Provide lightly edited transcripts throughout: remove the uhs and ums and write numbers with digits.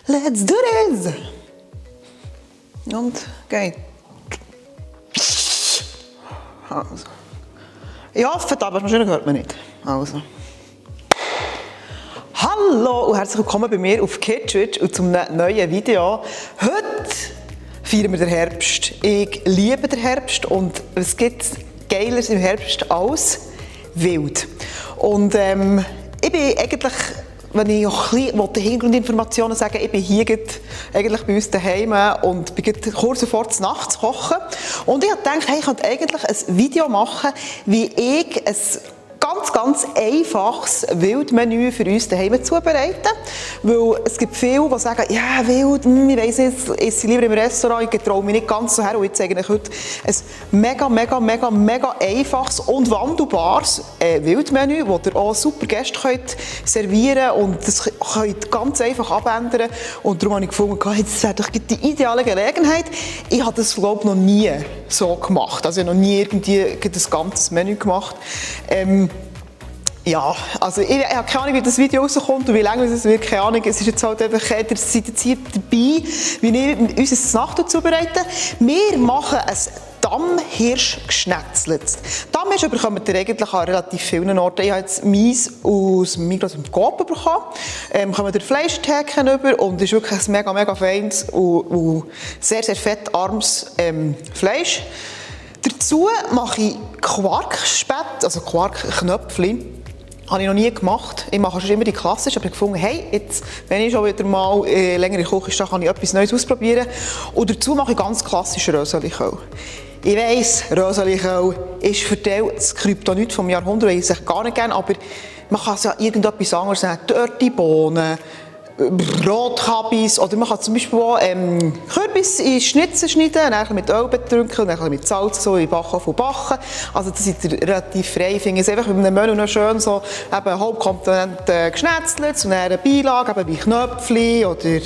Let's do this! Und geht. Also. Ich hoffe, die Abwaschmaschine hört man nicht. Also. Hallo und herzlich willkommen bei mir auf Kitschwitsch und zum neuen Video. Heute feiern wir den Herbst. Ich liebe den Herbst und es gibt Geileres im Herbst als wild. Und ich bin eigentlich, wenn ich noch ein bisschen Hintergrundinformationen sagen will, ich bin hier eigentlich bei uns daheim und bin kurz davor, die Nacht zu kochen. Und ich habe gedacht, hey, ich könnte eigentlich ein Video machen, wie ich ein ganz einfaches Wildmenü für uns daheim zubereiten. Weil es gibt viele, die sagen, ja, wild, ich weiss nicht, ich esse lieber im Restaurant, ich traue mich nicht ganz so her. Und ich zeige euch heute ein mega einfaches und wandelbares Wildmenü, das ihr auch super Gäste könnt servieren und das könnt ganz einfach abändern. Und darum habe ich gefunden, das wäre doch die ideale Gelegenheit. Ich habe das, glaube ich, noch nie so gemacht. Also ich habe noch nie irgendwie ein ganzes Menü gemacht. Ja, also ich habe keine Ahnung, wie das Video rauskommt und wie lange es wird, keine Ahnung. Es ist jetzt halt einfach, ihr seid jetzt hier dabei, wie ich unser Nacht zubereite. Wir machen ein Dammhirsch geschnetzelt. Dammhirsch bekommt ihr eigentlich an relativ vielen Orten. Ich habe jetzt meins aus dem Migros und Coop bekommen. Kommt ihr Fleischtheke über und ist wirklich ein mega feines und sehr fettarmes Fleisch. Dazu mache ich Quarkspett, also Quarkknöpfchen. Habe ich noch nie gemacht. Ich mache schon immer die klassische, aber ich habe gefunden, hey, jetzt, wenn ich schon wieder mal länger in der Küche stehe, kann ich etwas Neues ausprobieren. Und dazu mache ich ganz klassisch Röselichöl. Ich weiss, Röselichöl ist für das Kryptonit vom Jahrhundert, ich sage gar nicht gerne, aber man kann es ja irgendetwas anderes nehmen. Dörte Bohnen, Rotkabis oder man kann zum Beispiel auch Kürbis in Schnitzel schneiden, dann mit Öl betrunken, dann mit Salz so in Backofen backen. Also das ist relativ frei. Ich finde es einfach mit einem Menü noch schön so eben Hauptkomponent geschnetzelt und dann eine Beilage eben wie Knöpfchen oder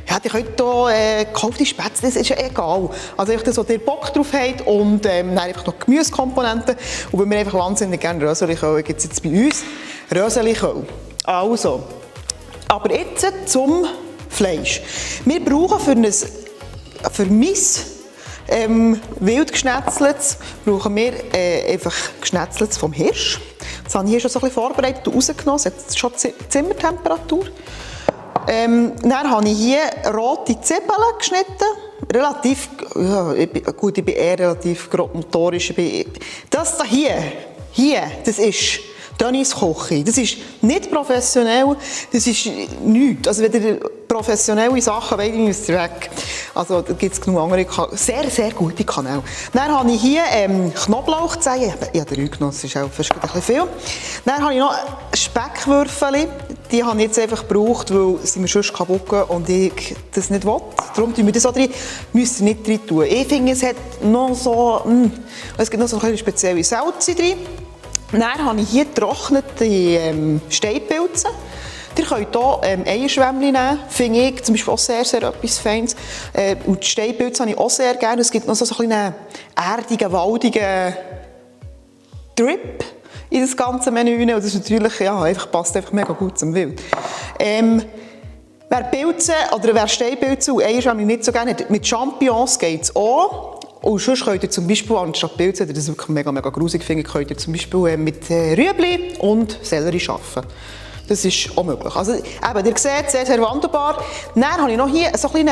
ja, ihr könnt hier gekaufte Spätzle, das ist ja egal. Also einfach das, was ihr Bock drauf habt und dann einfach noch Gemüsekomponenten. Und weil wir einfach wahnsinnig gerne Röselichöl gibt es jetzt bei uns Röselichöl. Also, aber jetzt zum Fleisch. Wir brauchen für mein wild geschnetzeltes brauchen wir einfach geschnetzeltes vom Hirsch. Das habe ich hier schon so ein bisschen vorbereitet und rausgenommen. Es hat schon Zimmertemperatur. Dann habe ich hier rote Zwiebeln geschnitten. Relativ, ja, gut, ich bin eher relativ grobmotorisch. Das hier, das ist Dennis Küche. Das ist nicht professionell, das ist nichts. Also wenn ihr professionelle Sachen wollt, müsst ihr weg. Also da gibt es genug andere, sehr gute Kanäle. Dann habe ich hier Knoblauchzehen. Ich habe 3 genommen, das ist auch fast ein bisschen viel. Dann habe ich noch Speckwürfel. Die habe ich jetzt einfach gebraucht, weil sie mir sonst kaputt gehen und ich das nicht will. Darum tun wir das auch drin. Müsst ihr nicht drin tun. Ich finde, es hat noch so, es gibt noch so eine spezielle Salze drin. Dann habe ich hier getrocknete Steinpilze. Ihr könnt hier Eierschwämmchen nehmen, finde ich zum Beispiel auch sehr etwas Feines. Und die Steinpilze habe ich auch sehr gerne. Es gibt noch so einen erdigen, waldigen Drip in das ganze Menü. Und das ist natürlich, ja, passt einfach mega gut zum Wild. Wer Pilze oder wer Steinpilze und Eierschwämmchen nicht so gerne hat, mit Champignons geht es auch. Und sonst könnt ihr zum Beispiel, anstatt Pilze, das wirklich mega grusig finde, könnt ihr zum Beispiel mit Rüebli und Sellerie arbeiten. Das ist auch möglich. Also eben, ihr seht, sehr wandelbar. Dann habe ich noch hier so einen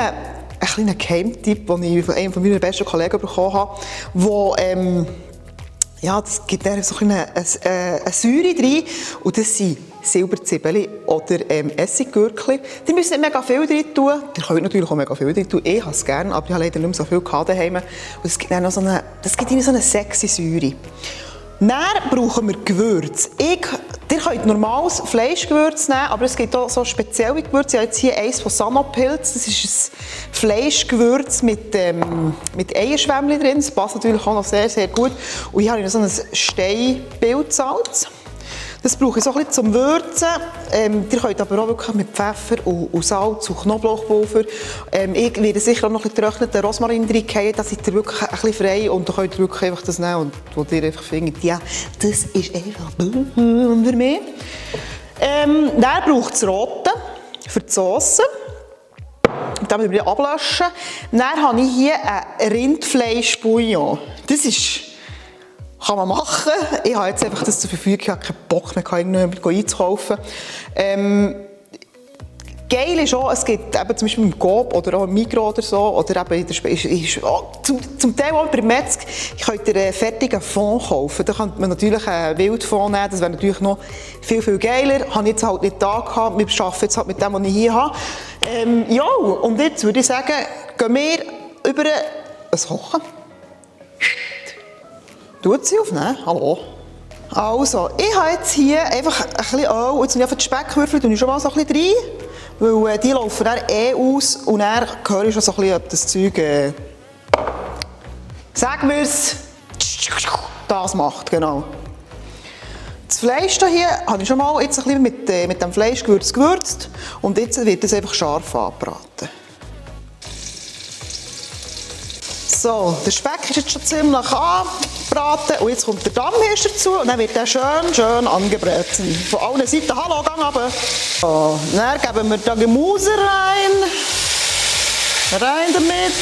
kleinen Geheimtipp, den ich von einem meiner besten Kollegen bekommen habe, wo ja, das gibt so eine Säure drin und das sind Silberzwiebeln oder Essiggürkchen. Die müssen nicht mega viel drin tun. Ihr könnt natürlich auch mega viel drin tun. Ich habe es gerne, aber ich habe leider nicht mehr so viel daheim. Und es gibt dann noch so eine sexy Säure. Dann brauchen wir Gewürz. Ihr könnt normales Fleischgewürz nehmen, aber es gibt auch so spezielle Gewürze. Ich habe jetzt hier eins von Sanopilz. Das ist ein Fleischgewürz mit Eierschwämmchen drin. Das passt natürlich auch noch sehr gut. Und hier habe ich noch so ein Steinpilzsalz. Das brauche ich so ein bisschen zum Würzen. Ihr könnt aber auch wirklich mit Pfeffer und Salz und Knoblauchpulver. Ich werde sicher auch noch ein bisschen getrockneten Rosmarin reingeben, da seid ihr wirklich ein bisschen frei und da könnt ihr wirklich einfach das nehmen und wo ihr einfach findet, ja, das ist einfach für mich. Dann braucht es Rote für die Sauce. damit wir ablöschen. Dann habe ich hier ein Rindfleischbouillon. Das ist, kann man machen. Ich habe jetzt einfach das zur Verfügung, ich habe keinen Bock mehr, irgendjemanden einzukaufen. Geil ist auch, es gibt eben zum Beispiel im Coop oder auch im Migros oder so, oder eben in der zum Teil auch bei Metzg, könnt ihr einen fertigen Fond kaufen. Da kann man natürlich einen Wildfond nehmen, das wäre natürlich noch viel, viel geiler. Habe ich jetzt halt nicht da gehabt, wir arbeiten jetzt halt mit dem, was ich hier habe. Ja, und jetzt würde ich sagen, gehen wir über ein Kochen. Tut sie auf, ne? Hallo. Also, ich habe jetzt hier einfach ein bisschen Öl, jetzt auf die Speckwürfel tue ich schon mal so ein bisschen rein. Weil die laufen dann aus und dann höre ich schon so ein bisschen, ob das Zeug, sagen wir es, das macht, genau. Das Fleisch hier habe ich schon mal jetzt ein bisschen mit dem Fleischgewürz gewürzt und jetzt wird es einfach scharf angebraten. So, der Speck ist jetzt schon ziemlich angebraten und jetzt kommt der Dammhirsch dazu und dann wird er schön angebraten. Von allen Seiten, hallo, gang runter. So, dann geben wir da Gemüse rein damit.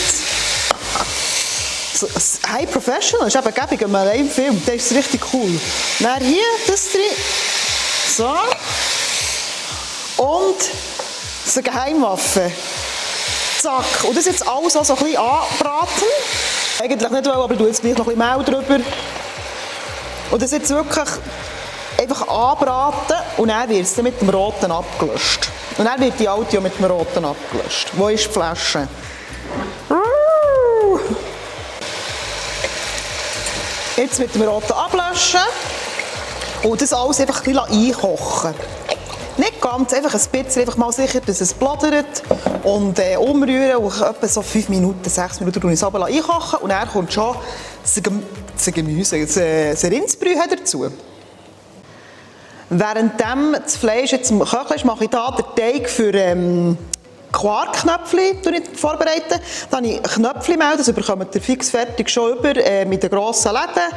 So, High Professional ist eben gäbig, wenn man einen Film, das ist richtig cool. Dann hier, das drin. So. Und das ist eine Geheimwaffe. Zack. Und das jetzt alles so ein bisschen anbraten. Eigentlich nicht, aber ich tue jetzt gleich noch ein bisschen Mehl drüber. Und das jetzt wirklich einfach anbraten und dann wird es mit dem Roten abgelöscht. Und dann wird die alte mit dem Roten abgelöscht. Wo ist die Flasche? Jetzt mit dem Roten ablöschen und das alles einfach ein bisschen einkochen. Nicht ganz, einfach ein bisschen, einfach mal sicher, dass es bladert und umrühren und etwa so 5 Minuten, 6 Minuten einkochen und dann kommt schon das Gemüse, das Rindsbrühe dazu. Während das Fleisch jetzt im Köcheln ist, mache ich hier den Teig für Quarkknöpfchen vorbereiten. Dann habe ich Knöpfchenmehl, das bekommt ihr fix fertig schon über mit den grossen Läden.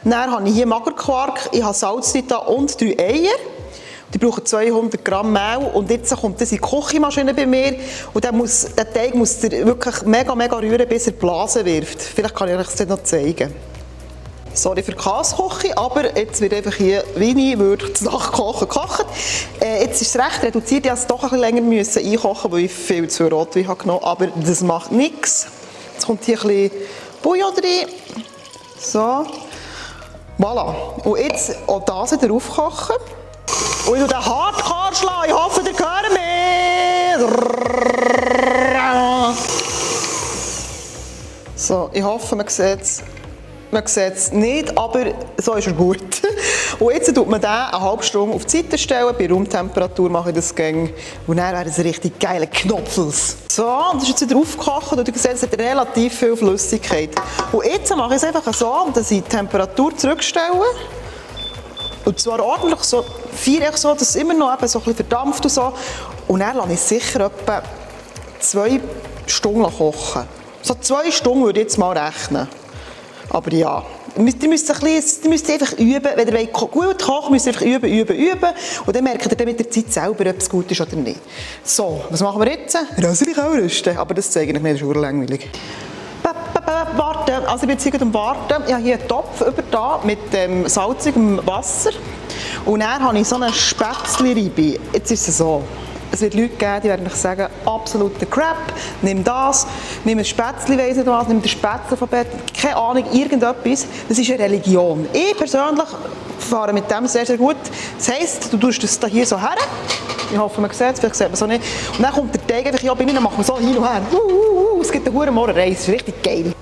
Dann habe ich hier Magerquark, ich habe Salz da und 3 Eier. Die brauchen 200 Gramm Mehl und jetzt kommt das in die Küchenmaschine bei mir und der Teig muss ihr wirklich mega rühren, bis er Blasen wirft. Vielleicht kann ich euch das noch zeigen. Sorry für die Käseküche, aber jetzt wird einfach hier Weine nachkochen gekocht. Jetzt ist es recht reduziert, ich musste es doch ein bisschen länger müssen einkochen, weil ich viel zu viel Rotwein habe genommen, aber das macht nichts. Jetzt kommt hier ein bisschen Bouillon rein. So. Voilà. Und jetzt auch das wieder aufkochen. Und ich tue den Hardcore schlagen. Ich hoffe, ihr hört mich. So, ich hoffe, man sieht es. Man sieht es nicht, aber so ist er gut. Und jetzt tut man den eine halbe Stunde auf die Seite stellen. Bei Raumtemperatur mache ich das gerne. Und dann wäre es richtig geile Knopfels. So, das ist jetzt wieder aufgekocht und ihr seht, es hat relativ viel Flüssigkeit. Und jetzt mache ich es einfach so, dass ich die Temperatur zurückstelle. Und zwar ordentlich so, feiere ich so, dass es immer noch eben so ein bisschen verdampft und so. Und dann lasse ich sicher etwa 2 Stunden kochen. So 2 Stunden würde ich jetzt mal rechnen. Aber ja, ihr müsst einfach üben. Wenn ihr gut kochen müsst ihr einfach üben. Und dann merkt ihr dann mit der Zeit selber, ob es gut ist oder nicht. So, was machen wir jetzt? Röseli auch rüsten. Aber das zeige ich nicht, das ist urlangweilig. Warten. Also ich bin jetzt hier am Warten. Ich habe hier einen Topf über da mit salzigem Wasser. Und dann habe ich so eine Spätzli-Ribe. Jetzt ist es so. Es wird Leute geben, die werden euch sagen, absoluter Crap, nimm das, nimm ein Spätzli, weiss nicht was, nimm den Spätzli vom Bett, keine Ahnung, irgendetwas. Das ist eine Religion. Ich persönlich fahre mit dem sehr, sehr gut. Das heisst, du tust das hier so her. Ich hoffe, man sieht es, vielleicht sieht man es auch nicht. Und dann kommt der Teig einfach hier bei mir, dann machen wir so hin und her. Es gibt eine hohe Morderei, das ist richtig geil.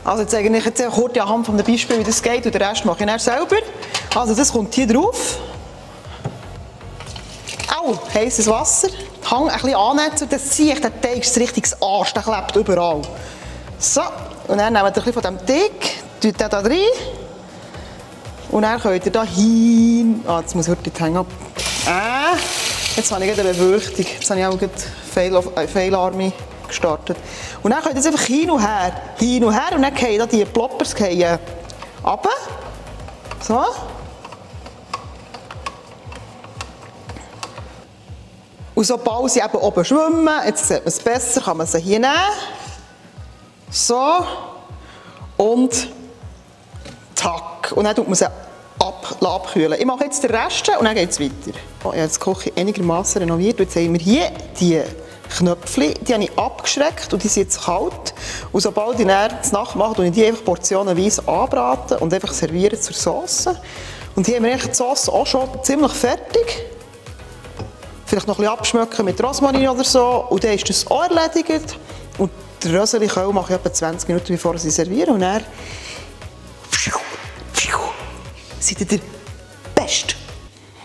Also jetzt zeige ich jetzt kurz anhand von einem Beispiel, wie das geht, und den Rest mache ich dann selber. Also das kommt hier drauf. Au, heisses Wasser. Hang ein bisschen annetzen, das ziehe ich, der Teig ist ein richtiges Arsch, der klebt überall. So, und dann nehmt ihr ein bisschen von diesem Teig, tut den da rein. Und dann könnt ihr da hin. Ah, jetzt muss ich wirklich hängen ab. Jetzt habe ich eine Befürchtung. Jetzt habe ich auch gerade Failarme gestartet. Und dann könnt ihr jetzt einfach hin und her. Und dann fallen da die Ploppers runter. So. Und sobald sie eben oben schwimmen, jetzt sieht man es besser, kann man sie hier nehmen. So. Und tack. Und dann tut man sie abkühlen. Ich mache jetzt den Rest und dann geht es weiter. Ich habe die Küche einigermaßen renoviert. Jetzt haben wir hier die Knöpfchen, die habe ich abgeschreckt und die sind jetzt kalt. Und sobald ich dann das Nacht mache, tue ich die einfach portionenweise anbraten und einfach servieren zur Sauce. Und hier haben wir die Sauce auch schon ziemlich fertig. Vielleicht noch ein bisschen abschmecken mit Rosmarin oder so. Und dann ist das auch erledigt. Und den Röseli-Kohl mache ich etwa 20 Minuten, bevor ich sie serviere. Und dann seid ihr der Beste.